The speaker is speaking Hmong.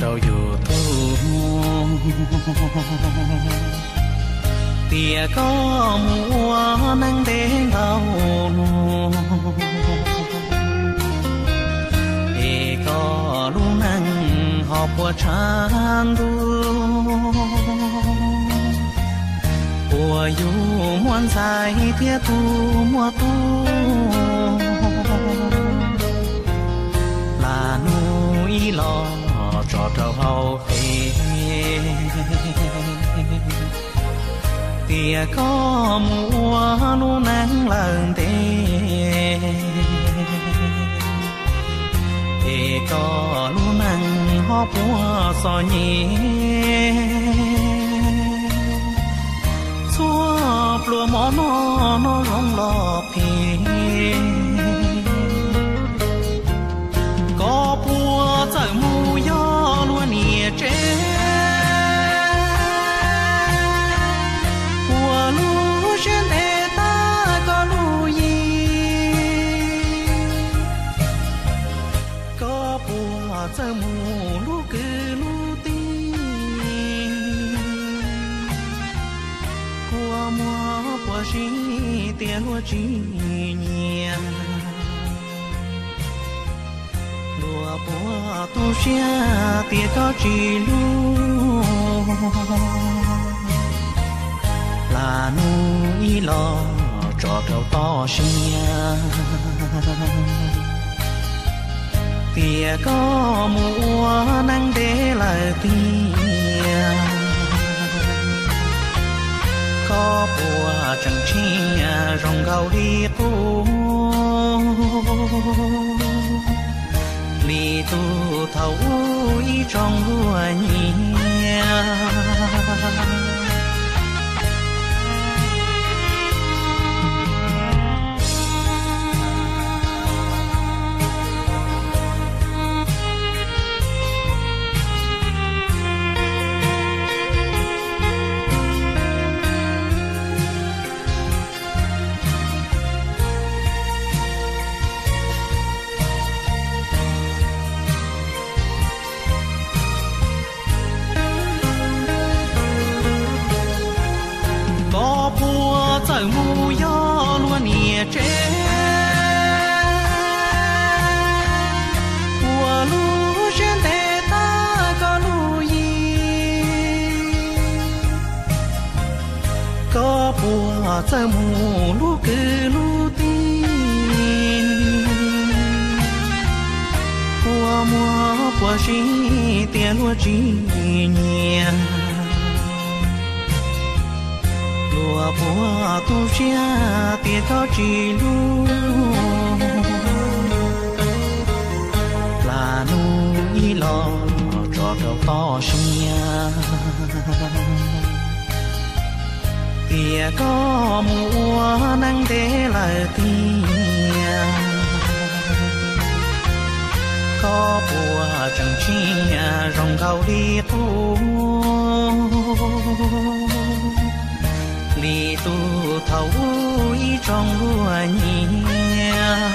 rau YouTube tias koj mus ua neej ntev ntau lug, es koj lub neej ho puas tshav ntuj, puas yug muaj ntxhais thiab tug muaj tub. Lam nug ib los tso rau hauv fej tias koj mus ua lub neej lawm ntev, es koj lub neej ho puas txom nyem, txhua pluas mov noj noj zoo los phem. Koj puas txawm mus yog luag niam tsev, ua lub siab ntev tag koj lub yig? Koj puas txawm mus lub kwv lub tij, kua muag puas sib tias luag tsis nyiam? Luag puas tu siab tias koj tsis hlub? Lam nug ib los tso rau toj siab tias koj mus ua neej ntev lawm tiag, koj puas tseem tsim nyog zoo nkaus li qub li tus thaum ub ib tsoom luag nyiam? Koj puas txawm mus yog luag niam tsev, ua lub siab ntev tag koj lub yig? Koj puas txawm mus lub kwv lub tij, kua muag puas sib tias luag tsis nyiam? Luag puas tu siab tias koj tsis hlub? Lam nug ib los tso rau toj siab tias koj mus ua neej ntev lawm tiag, koj puas tseem tsim nyog zoo nkaus li qub li tus thaum ub ib tsoom luag nyiam?